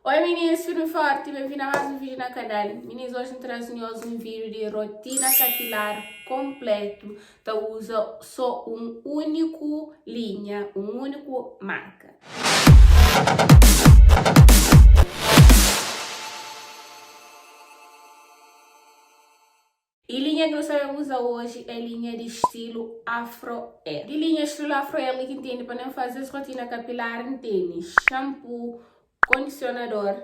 Oi meninas, firme forte, bem-vindo a mais um vídeo na canal. Meninas, hoje eu trago nhos um vídeo de rotina capilar completo. Ta usa só um único linha, um único marca. E linha ki nu sta ben uza oji é linha di stilu afro hair. Di linha stilu afro hair li ki N tene pa nen faze es rotina kapilar N tene xanpu, kondisionador,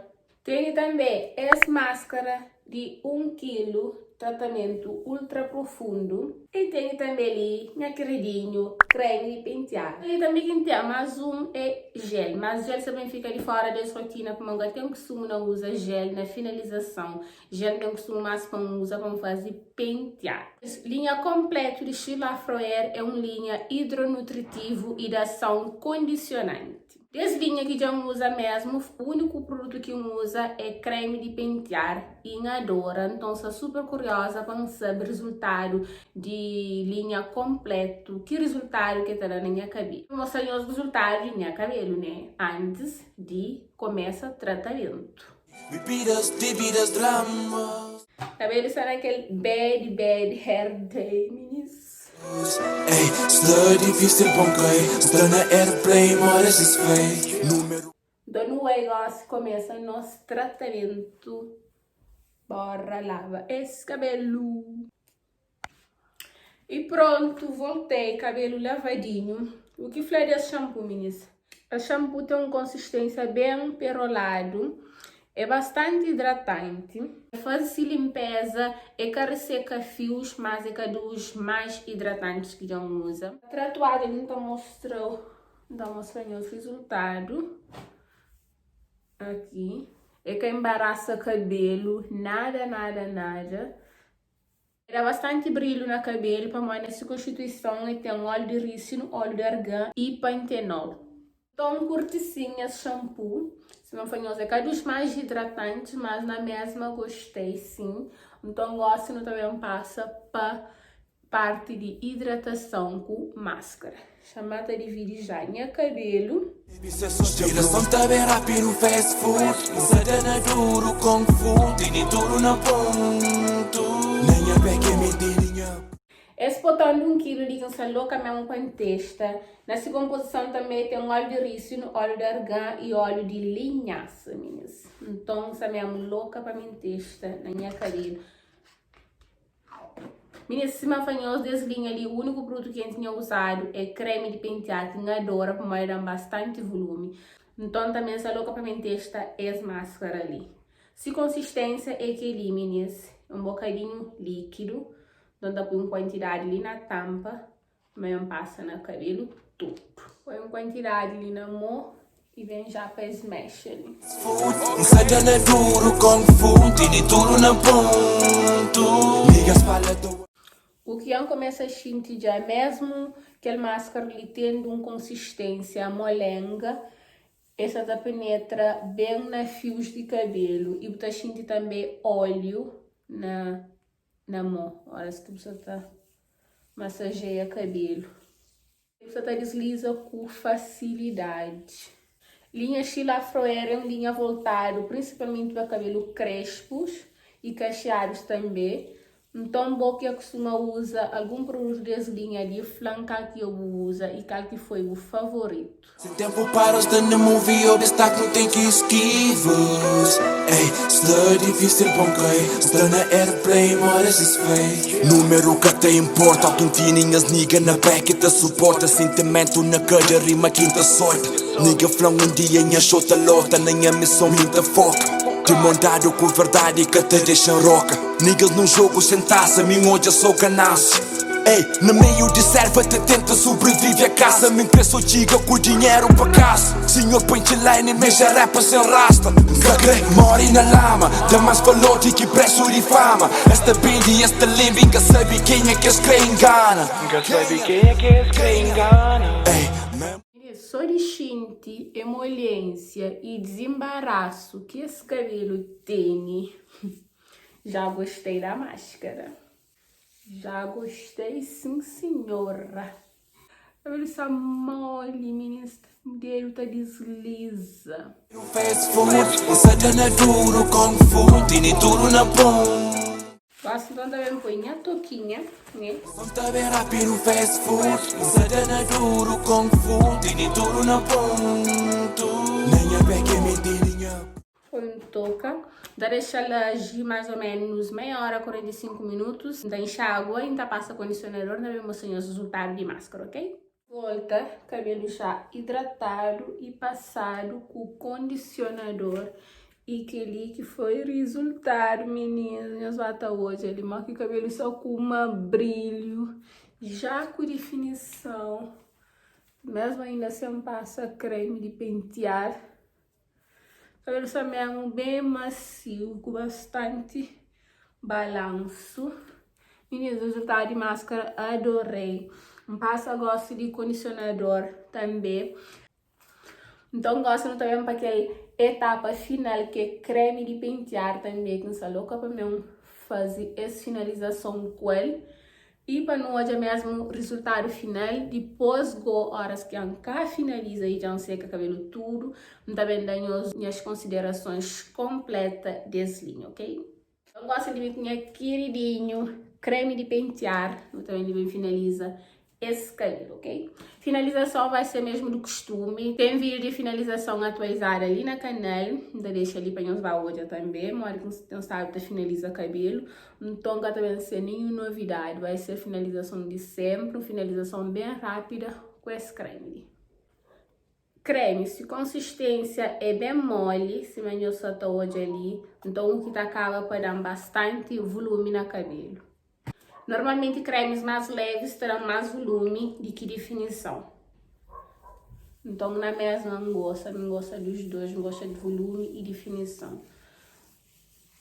tene tanbe es maskara di 1 kilu tratamentu ultra profundu e N tene tanbe li nha kiridinhu kremi di penteadu. Tene tanbe ki N ten mas un é jel, mas jel sta ben fika di fora des rotina pamodi N ka ten kustumu na uza jel na finalizason Gel n kustuma más pa N uza pa N faze penteadu. Linha konplétu di Sheila Afro Hair é un linha idronutritivu i di ason kondisionanti. Des linha ki dja N uza mésmu, úniku produtu ki N uza é kremi di pentear i N adora, nton sta super kurioza pa N sabe rizultadu di linha konplétu, ki rizultadu ki el ta da na nha kabelu. N mostra nhos rizultadu di nha kabelu, né, antis di kumesa tratamentu. Cabelo sta na kel bad bad hair day minis. Nton nu bai gosi kumesa nos tratamentu bora lava es cabelu. E prontu, voltei, kabelu lavadinhu. U ki fla des xanpu, minis? Es xanpu ten un konsistênsia ben peroladu, é bastanti hidratanti. Faze si linpeza, é ka reseka fius, mas é ka dos mais hidratantis ki dja N uza. Tra tuadja li N ta mostra-u, N ta mostra nhos rizultadu. Aki. É ka enbarasa kabelu, nada, nada, nada. Da bastanti brilhu na kabelu pamodi na si konstituison e ten óliu di rísinu, óliu di argan i pantenol. Nton N kurti sin es xanpu, si ma N fla nhos é ka dus mais hidratantis, mas na mesma gostei sin. Nton gosi nu ta ben pasa pa parti di hidratason ku maskara. Xama ta dividi já nha kabelu. Es potão di 1 kilu di ki N sta loka mesmu pa N testa. Na si konpozison tanbe ten óliu di rísinu, óliu di argan i óliu di linhasa, minis. Nton N sta mesmu loka pa mi N testa na nha kabelu. Minis, sima fla nhos des linha li, úniku produtu ki N tinha uzadu é kremi di pentear ki N adora pamodi da-m bastanti vulumi. Nton tanbe N sta loka pa mi N testa es maskara li. Si konsisténsia é kel-li, minis, é un bokadinhu líkidu, nton ta poi un kuantidadi li na tanpa. Ma N pasa na kabelu tudu. Poi un kuantidadi li na mô i ben já pa es mexa li. U ki N kumesa xinti dja, mesmu kel maskara li tendu un konsisténsia molenga, el sa ta penetra ben na fius di kabelu i bu ta xinti tanbe óliu na na mô óras ki bu sa ta masajeia kabelu. Bu sa ta disliza ku fasilidadi. Linha Sheila Afro Hair é un linha voltadu prinsipalmenti pa kabelu krespus i kaxeadus tanbe. Nton bo ki akustuma uza algun produtu des linha li, fla-m kal ki bu uza i kal ki foi bu favoritu. Sem tempo para sta na movie obstáculo tem ki esquivas Ey, sta difícil pa N kai Sta na airplane moda es fake Número ka ta importa Alguém tini nhas nigga na back ta suporta Sentimento na kada rima ki N ta solta Nigga fla-m un dia nha show ta lota Na nha mison mi N ta foka Di mon dadu ku verdadi ka ta dexa-m roka Niggas num jogo sem tasa Mi N odja so ganansia Ei, na meiu di selva ta tenta sobrevive a kasa Mi N kre so txiga ku dinheru pa kasa Sinhor punchline mi já rapa sen rasta N ka kre mori na lama Da más valor di ki presu di fama Es ta bende, es ta lembe N ka sabe kenha ki es kre ingana N ka sabe kenha ki es kre ingana Ei, mesmu. Sô di xinti emoliênsia i dizinbarasu ki es kabelu tene, já gostei da máscara. Já gostei sim senhora. Cabelo sta mole minis. Dedu ta disliza. Fast food, N sa da na duru kung fu, tene tudu na pon. Gosi nton ta ben poi nha tokinha, ne? Som ta ben rapidu fast food, N sa da na duru kung fu, tene tudu na pontu. Na nha pé ke mi tene nha. Poi un toka, N ta dexa-l aji mais ou menos meia hora, 45 minutus. N ta inxagua y N ta pasa kondisionador, N ta ben mostra nhos rezultadu di maskara, ok? Volta, kabelu já idratadu y pasadu ku kondisionador y keli ki foi rizultadu mininus, nhos ba ta odja li mo ki kabelu sta ku uma brilhu, já ku difinison, mesmu ainda sen pasa kremi di pentear, kabelu sta mesmu ben masiu ku bastanti balansu. Meninas, rezultadu di maskara adorei. N pasa gosi di kondisionador tanbe. Nton gosi nu ta ben pa kel etapa final ki é kremi di pentear tanbe ki N sta louka pa mi faze es finalizason ku el i pa nu odja mesmu rezultadu final. Dipôs go oras ki N ka finaliza i dja N seka kabelu tudu, N ta ben da nhos nhas konsiderasons konpleta des linha, ok? Eu gosto di mi ku nha kiridinhu creme di pentear, nu ta ben di ben finaliza es kabelu, ok? Finalizason vai ser mesmu di kustumi, ten vídeo di finalizason atualizadu ali na kanal, N ta dexa li pa nhos ba odja tanbe modi ki N ten stadu ta finaliza kabelu, nton ka ta ben ser ninhun novidadi, vai ser finalizason di senpri, un finalizason ben rápida ku es creme li. Kremi, si konsistênsia é ben moli, sima nhos sa ta odja li, nton u ki ta kaba pa da-m bastanti vulumi na kabelu. Normalmenti kremis más levis ta da-m más vulumi di ki difinison. Nton na mesma N gosta, mi N gosta di us dos, N gosta di vulumi i difinison.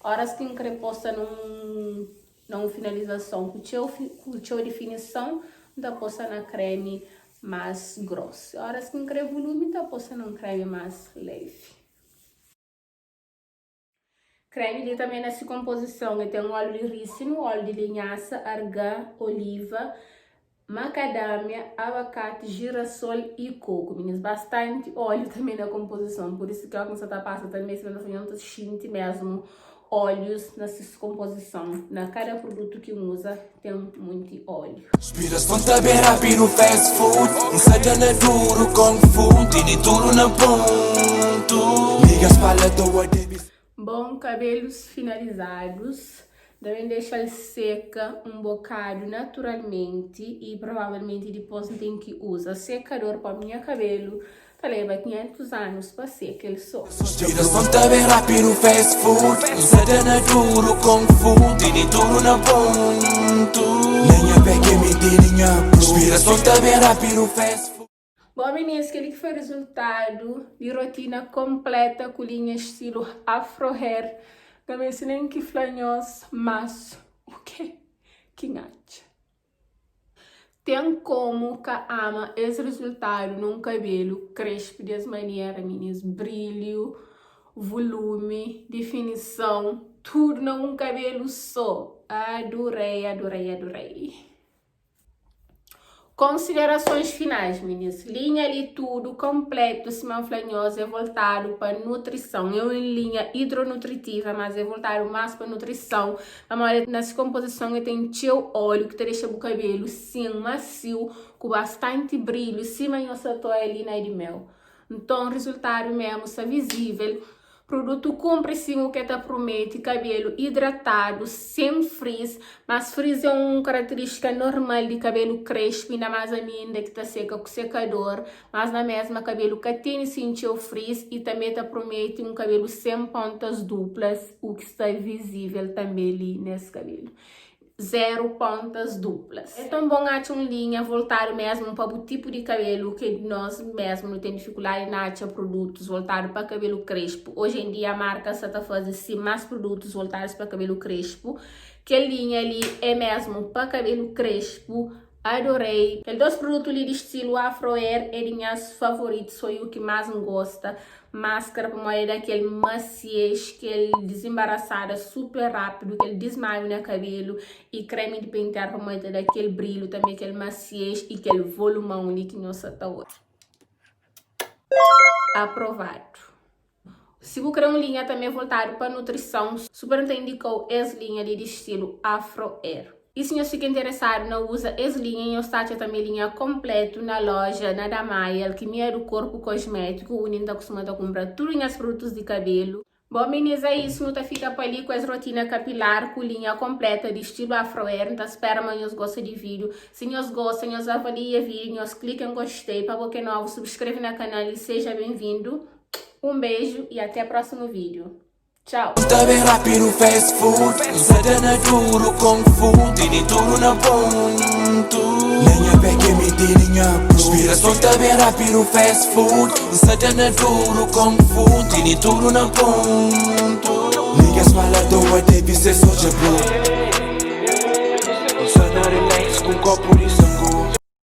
Óras ki N krê posta nun na un finalizason ku txeu ku txeu difinison, N ta posta na kremi más grós. Óras ki N krê vulumi, N ta posta na un kremi más levi. Kremi li tanbê na se konpozison el ten óliu di rísinu, óliu di linhasa, argan, oliva, Makadamia, abakati, jirasol y koku. Minis, bastanti óleo tanbe na konpozison, pur isu ki óki nu sa ta pasa tanbe sima nu ta fla, nu ta xinti mesmu óleos na ses konpozison. Na kada produtu ki N uza ten munti óleo. Inspirason ta ben rápidu fast food N sa da na duru kung fu Tene tudu na pontu Niggas fala toa debi Bon, kabelus finalizadus. Também dexa-l seka un bokadu naturalmenti y provavelmenti dipôs N ten ki uza sekador pa nha kabelu ta leba 500 anus pa seka el so. Inspirason ta ben rápidu fast food N sa da na duru kung fu Tene tudu na pontu Na nha pé ke mi tene nha bru Inspirason ta ben rápidu fast food. Bom meninas, kel-li ki foi rezultadu di rotina konpleta ku linha stilu afro hair. Ka meste nen ki fla nhos mas u ke ki N atxa. Ten komu ka ama es rezultadu na un kabelu krespu di es manera, meninas? Brilhu, vulumi, difinison, tudu na un kabelu so. Adorei, adorei, adorei! Konsiderasons finais, minis. Linha li tudu konpletu, sima N fla nhos, é voltadu pa nutrison. É un linha idronutritiva, mas é voltadu más pa nutrison, pamodi na se konpozison el ten txeu óliu ki ta dexa bu kabelu sin masiu, ku bastanti brilhu, sima nhos sa ta oia li na di meu. Nton, rizultadu mésmu sta vizível. Produtu kunpri sin u ke ta prumeti, kabelu idratadu, sen frizz, mas frizz é un karateristika normal di kabelu krespu, inda mas ami inda ki ta seka ku sekador, mas na mesma kabelu ka tene sin txeu frizz i tanbe ta prumeti un kabelu sen pontas duplas, u ki sta vizivel tanbe li nes kabelu. Zero pontas duplas. É tão bom atxa um linha voltadu mesmu pa bu tipu di kabelu ki nós mesmu nu ten difikuldadi na atxa produtus voltadu pa kabelu krespu. Oji em dia marka sa ta faze sim más produtus voltadus pa kabelu krespu. Kel linha li é mesmu pa kabelu krespu. Adorei! Kel dos produtu li di stilu Afro Hair é di nhas favoritus, foi u ki más N gosta. Maskara pamodi el da kel masiez, kel dizinbarasada super rapidu, kel dismaiu na kabelu y kremi di pentear pamodi ta da kel brilhu tanbe, kel masiez y kel volumon li ki nhos sa ta odja. Aprovadu. Si bu kre un linha tanbe voltadu pa nutrison, super N ta indika-u es linha li di stilu Afro Hair. I si nhos fika interesadu na uza es linha, nhos ta atxa tanbe linha konpletu na loja na Damaia, Alkimia du Korpu Kosmétiku, undi N ta kustuma ta kunpra tudu nhas produtus di kabelu. Bom minis é isso, nu ta fika pa li ku es rotina capilar ku linha completa di estilo afro hair, nta spera ma nhos gosta di video, si nhos gosta nhos avalia video, nhos clica em gostei, pa bo ke novo subscreve na canal e seja bem vindo, um beijo e até próximo vídeo, tchau. Ta bem rápido fast food Nsa da na duro kung fu Tene tudo na ponto Na nha pé ke mi tene nha Inspirason ta bem rápido fast food Nsa da na duro kung fu Tene tudo na ponto Niggas fala toa debe ser soja bro Nsa na relax ku um copo di sangria.